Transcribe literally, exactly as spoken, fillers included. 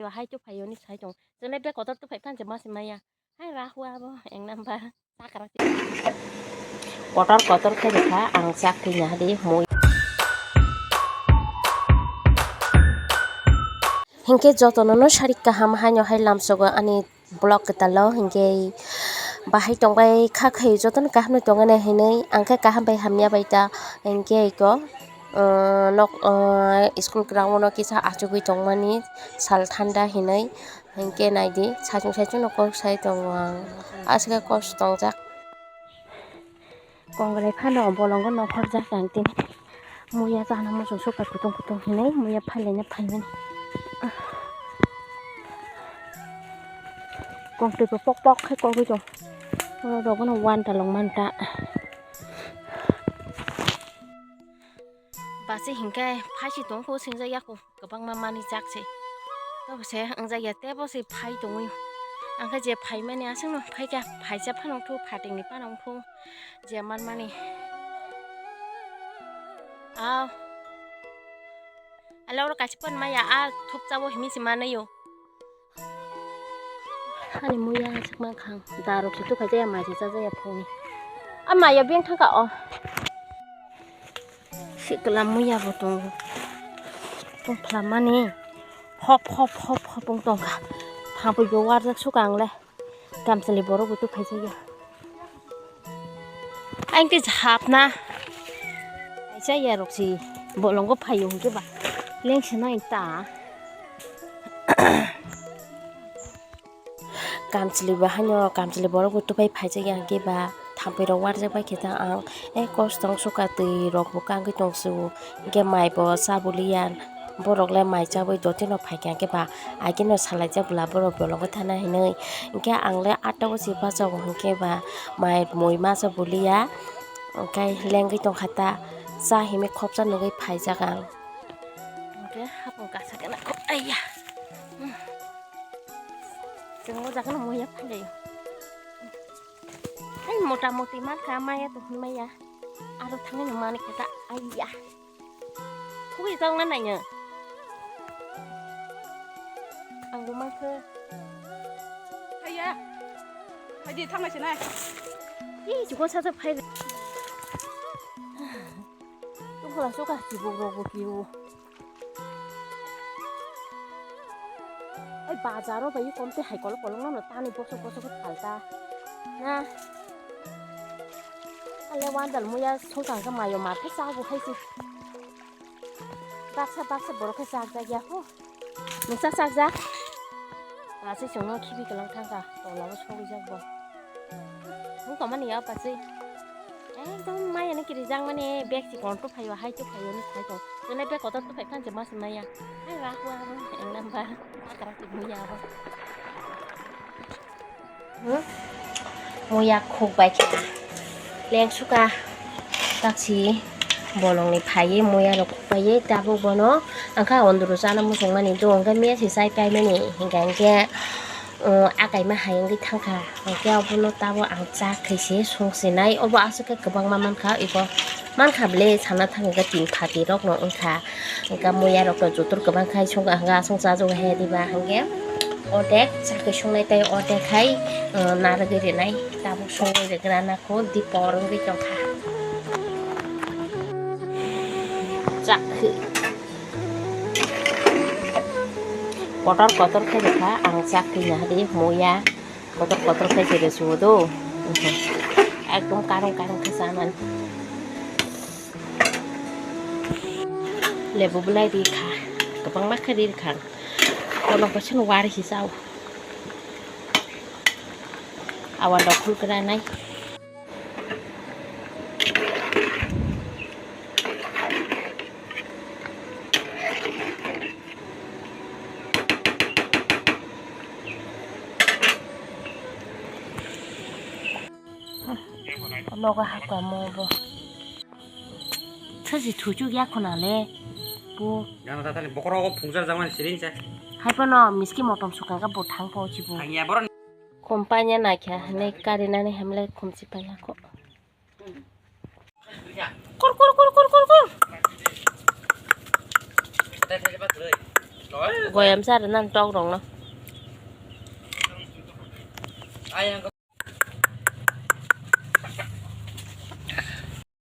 Hai tu phaiyoni sai tong. Jene be kotor tu phai phan je masi maya. Hai rahua bo eng number. Sakra. Kotor kotor khe rikha ang chak thwina hadi mui. Hinkhe jotono no sarik kaham haino hai lamsogo ani vlog kwtalo hinkhe bahai tongbai kha khai jotono kaham no tongani hinwi ang khe kaham bai hamya bai ta hinkhe iko. Nok school ground o kisa achugwi tongmani sal thanda hinwi hinkhe naidi saichung saichung no kok sai tongo ang aswk khe kok tongjak. Kongrai phano bolongo nokhorjak ang tini muya chana muchung sukha kutung kutung hinwi muya phailaina phaimani. Kongtwi bo pok pok khe kogwi tong oro rok no uan ta long manta. Basi hinkhe phaisi tongkho singjakya kho kwbangma manwi jak se. Tabo se wngjakya tebo se phai tongwi. Angkhe je phaimani aswkno phaikha phaisa phano wngkhu phatingni phano wngkhu je manmani. Aw. Ala oro kaisa phone maya a thupchao himi se manwi o. Ani muya aswk mankha ang. Da rok se tuphai jaya mai se cha jaya phone. A maya beng thangka o. Sikla muya bo tongo. Tongphla mani. Hop hop hop hop wng tongkha. Thangpui bo warjak sukha ang le. Kamchwlwi borok bo tuphai jaya. Ang khe hapna. Kaisa yarok si bolongo phaio hwnkhe ba. Lengse nai ta. Kamchwlwi bo haino kamchwlwi borok bo tuphai phaijak ya hwnkhe ba thampui rok warjak bai khe ta ang. E kosong sukha twi rok bo kangwi tong su. Hwnkhe mai bo cha buliya. Borok le mai chabwi dotino phaikha hwnkhe ba ageno salaijak bwla borok bolongo thana hinwi. Hwnkhe ang le atta o se bachago hwnkhe ba mai mui masa buliya. Hwnkhe lengwi tongkha ta cha himwi khopsa nugwi phaijak ang. Hwnkhe hapung kasa khe nangkuk aiya. Chwng o jaga no muya phailaio. Hai mota moti mankha maya to hinmaya. Aro thangwi no manikha ta aiya. Thugwi kang na naino. Ang bo mankha. Haiya. Haidi thanglai sinai. Ih, chukon sacha phai. Tungkhola suka chibuk rok bo kiu. Ai bazar o bai kom te hai kolok kolok no tani bosok bosok khe phalta. Na. Ale wandal muya songkang khe mayo mar khe chago hai se. Baksa baksa borok khe chak jak ya ho. Nungsa chak jak. Aswk chwngno khibi kwlang thangkha, tolao sogwi jak bo. Wngkha mani ya bachwi. Ekdom maya ni kirijak mani bag si kon tuphaio, hai tuphaio ni sai tong. Nene bag kotor tuphai phan se mas maya. Hai wa wa wa, eng namba. Akara ti muya bo. Hmm? Muya khuk bai kha. Leng suka taksi bolongni phaiwi muya rok khuk bai tabuk bono. Angkha ondoro chana muchung mani do, angkha miya si chai pai mani. Hingkha hingkhe, um, akai ma hai wngwi thangkha. Hingkhe obono tabuk ang cha khai se sung sinai. Obo aswk khe kwbangma mankha, iko mankha bwle sana thangkhe tin phati rokno wngkha. Hingkha muya rokno joto kwbang khai sung, hingkha aswk chajago he diba hingkhe. Ordek chakhe sungnai tei ordek khai, uh, narwgwi rinai tabuk sungwi rwgwna nakho dipor wngwi tongkha. Chakhe. Kotor kotor khe rwkha ang chakhe nahadi muya. Kotor kotor khe se rwsuo do. Ekdom karung karung khe chanani. Lebu belai ri kha. Kwbangma khe ri kha. Kono kaisa no wari si chao. Awan rok khul kra nai. Nogo hakamo bo. Thasi thuchuk ya khuna le. Bo. Gana tatani bokoro go phungjar jamani sirin sa. Hai pono miski motom sukang ka bo thang po chibo. Ang ya boron. Kompanya naikha hinwi karinani hamle khumchi pailakho. Kur, kur, kur, kur, kur, kur. Goyam sa rwna tok rokno.